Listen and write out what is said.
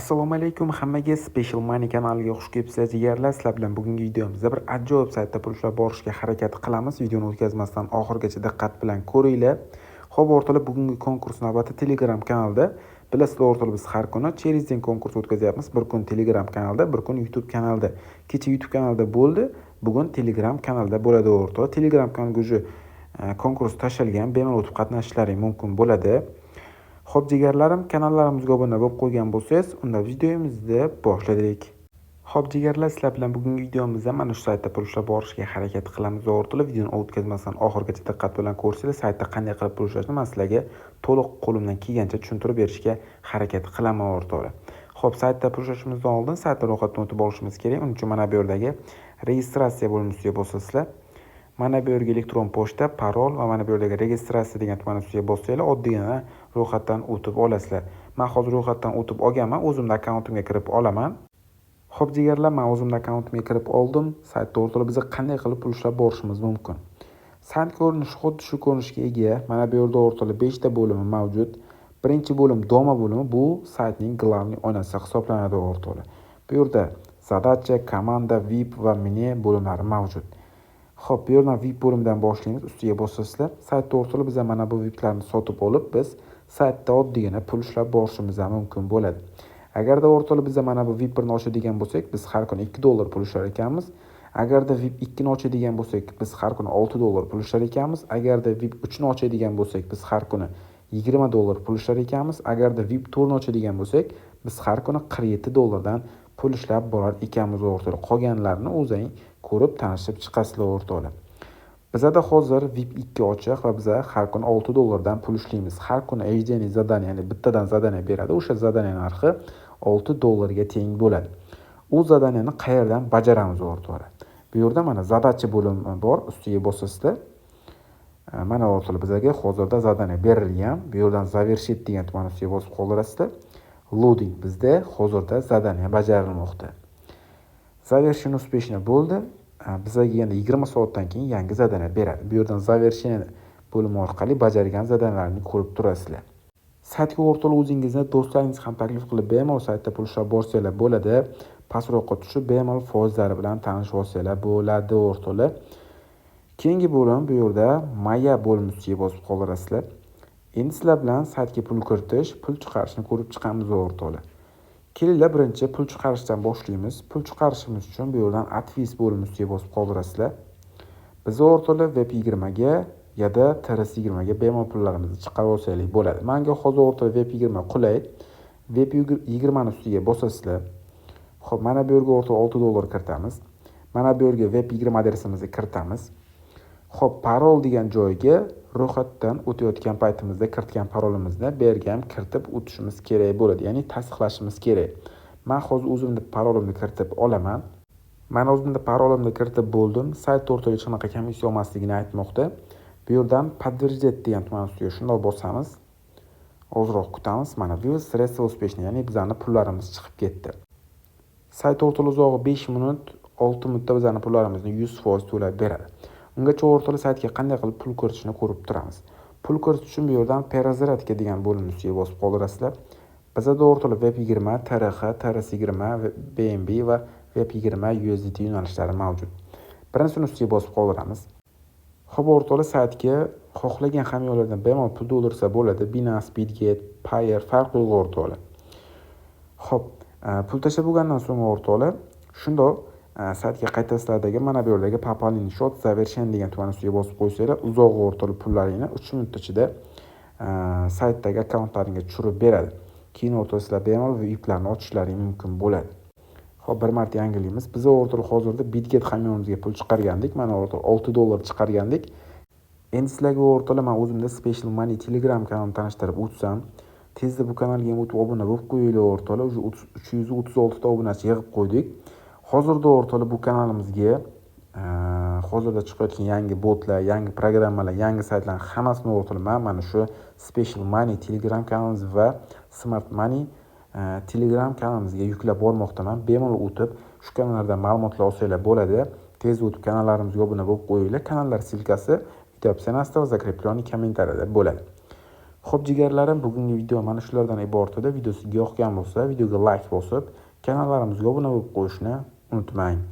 Assalomu alaykum hammaga, Special Money kanaliga xush kelibsizlar, jigarlar. Sizlar bilan bugungi videomizda bir ajoyib saytda pul ishlab borishga harakat qilamiz. Videoni o'tkazmasdan oxirigacha diqqat bilan ko'ringlar. Xo'p, o'rtoqlar, bugungi konkurs navbati Telegram kanalida. Bilasizlar, o'rtoqlar, biz har kuni через день konkurs o'tkazyapmiz. Bir kun Telegram kanalida, bir kun YouTube kanalida. Kecha YouTube kanalida bo'ldi, bugun Telegram kanalida bo'ladi, o'rtoqlar. Telegram kanalga уже konkurs tashalgan, bemalol o'tib qatnashishlaring mumkin bo'ladi. Xo'p, jigarlarim, kanallarimizga obuna bo'lib qo'ygan bo'lsangiz, unda videomizni boshladik. Xo'p, jigarlar, sizlar bilan bugungi videomizda mana shu saytda pul ishlab borishga harakat qilamiz. O'rtoqlar, videoni o'tkazmasdan oxirigacha diqqat bilan ko'rsanglar, saytda qanday qilib pul ishlashni men sizlarga to'liq qo'limdan kelgancha tushuntirib berishga harakat qilaman, o'rtoqlar. Xo'p, saytda pul ishlashimizdan oldin saytda ro'yxatdan o'tib olishimiz kerak. Uning uchun mana bu yerdagi registratsiya bo'limi ustiga bosasizlar. Mana bu yerga elektron pochta, parol va mana bu yerdagi registratsiya degan tugmani ustiga bossanglar, oddiygina ro'yxatdan o'tib olasizlar. Men hozir ro'yxatdan o'tib olganman, o'zimni akkauntimga kirib olaman. Xo'p, jigarlar, men o'zimni akkauntimga kirib oldim. Saytda, o'rtoqlar, biz qanday qilib pul ishlab borishimiz mumkin? Sayt ko'rinishi xuddi shu ko'rinishga ega. Mana bu yerda, o'rtoqlar, 5 ta bo'limi mavjud. Birinchi bo'lim дома bo'limi, bu saytning главный oynasi hisoblanadi, o'rtoqlar. Bu yerda задача, команда, VIP va мне bo'limlari mavjud. Xo'p, bu yerdan VIP bo'limidan boshlaymiz. Ustiga bosasizlar. Saytda, o'rtoqlar, biz mana bu VIPlarni sotib olib, biz saytda oddiygina pul ishlab borishimiz ham mumkin bo'ladi. Agarda, o'rtoqlar, biz mana bu VIP 1ni ochadigan bo'lsak, biz har kuni 2 dollar pul ishlar ekanmiz. Agarda VIP 2 ni ochadigan bo'lsak, biz har kuni 6 dollar pul ishlar ekanmiz. Agarda VIP 3 ni ochadigan bo'lsak, biz har kuni 20 dollar pul ishlar ekanmiz. Agarda VIP 4 ni ochadigan bo'lsak, biz har kuni 47 dollardan pul ishlab borar ekanmiz, o'rtoqlar. Qolganlarini o'zing ko'rib, tanishib chiqasizlar, o'rtoqlar. Bizada hozir VIP 2 ochiq va biza har kuni 6 dollardan pul ishlaymiz. Har kuni ежедневный задание, ya'ni bittadan задание beradi. O'sha задание narxi 6 dollarga teng bo'ladi. U задание ni qayerdan bajaramiz, o'rtoqlar? Bu yerda mana задача bo'limi bor, ustiga bosasizda. Mana, o'rtoqlar, bizga hozirda задание berilgan. Bu yerdan завершить degan tugmani ustiga bosib qoldirasizlar. Loading, bizda hozirda задание bajarilmoqda. Завершен успешно bo'ldi. Bizga yana 20 soatdan keyin yangi задание beradi. Bu yerdan завершение bo'limi orqali bajargan задания larni ko'rib turasizlar. Saytga, o'rtoqlar, o'zingizni do'stlaringiz ham taklif qilib, bemalol saytda pul ishlab borsanglar bo'ladi. Pastroqqa tushib, bemalol foizlari bilan tanishib olsanglar bo'ladi, o'rtoqlar. Keyingi bo'lim, bu yerda моя bo'limi ustiga bosib qoldirasizlar. Endi sizlar bilan saytga pul kiritish, pul chiqarishni ko'rib chiqamiz, o'rtoqlar. Kelinglar, birinchi pul chiqarishdan boshlaymiz. Pul chiqarishimiz uchun bu yerdan отвести bo'limi ustiga bosib qoldirasizlar. Biz, o'rtoqlar, BEP20 ga yoda TRC20 ga bemalol pullarimizni chiqarib olsak bo'ladi. Menga hozir, o'rtoqlar, BEP20 qulay. BEP20 ni ustiga bosasizlar. Xo'p, mana bu yerga, o'rtoqlar, 6 dollar kiritamiz. Mana bu yerga BEP20 adresimizni kiritamiz. Xo'p, parol degan joyga ro'yxatdan o'tayotgan paytimizda kiritgan parolimizni bu yerga ham kiritib o'tishimiz kerak bo'ladi, ya'ni tasdiqlashimiz kerak. Men hozir o'zimni parolimni kiritib olaman. Men o'zimni parolimni kiritib bo'ldim. Sayt, o'rtoqlar, hech qanaqa komissiya olmasligini aytmoqda. Bu yerdan подтвердить degan tugmani ustiga shundoq bosamiz. Ozroq kutamiz. Mana, вывод средств успешно, ya'ni bizani pullarimiz chiqib ketdi. Sayt, o'rtoqlar, uzog'i 5 minut, 6 minutda bizani pullarimizni 100% to'lab beradi. Ungacha, o'rtoqlar, saytga qanday qilib pul kiritishni ko'rib turamiz. Pul kiritish uchun bu yerdan перезарядка degan bo'limni ustiga bosib qoldirasizlar. Bizada, o'rtoqlar, BEP20, TRX, TRC20, BNB va BEP20 USDT yo'nalishlari mavjud. Birinchisini ustiga bosib qoldiramiz. Xo'p, o'rtoqlar, saytga xohlagan hamyonlardan bemalol pul to'ldirsa bo'ladi. Binance, Bitget, Payeer, farqi yo'q, o'rtoqlar. Xo'p, pul tashlab bo'lgandan so'ng, o'rtoqlar, shundoq saytga qaytasizlardagi mana bu yerdagi пополнение счет завершен degan tugmani ustiga bosib qo'ysanglar, uzog'i, o'rtoqlar, pullaringni 3 minut ichida saytdagi akkauntlaringga tushirib beradi. Keyin, o'rtoqlar, sizlar bemalol VIPlarni ochishlaring mumkin bo'ladi. Xo'p, bir marta yangilaymiz. Biz, o'rtoqlar, hozirda Bitget hamyonimizga pul chiqargandik. Mana, o'rtoqlar, 6 dollar chiqargandik. Endi sizlarga, o'rtoqlar, men o'zimda Special Money Telegram kanalimni tanishtirib o'tsam, tezda bu kanalga ham o'tib obuna bo'lib qo'yinglar, o'rtoqlar. Уже 336 ta obunachi yig'ib qo'ydik. Hozirda, o'rtoqlar, bu kanalimizga hozirda chiqayotgan yangi botlar, yangi programmalar, yangi saytlarning hammasini, o'rtoqlar, man mana shu Special Money Telegram kanalimiz va Smart Money Telegram kanalimizga yuklab bormoqdaman. Bemalol o'tib shu kanallardan ma'lumotlar olsanglar bo'ladi. Tez o'tib kanallarimizga obuna bo'lib qo'yinglar. Kanallar ссылка si video описание sida va закрепленный kommentariyada bo'ladi. Xo'p, jigarlarim, bugungi video mana shulardan iborat edi. Video sizga yoqqan bo'lsa, videoga like bosib, kanallarimizga obuna bo'lib qo'yishni unutmang.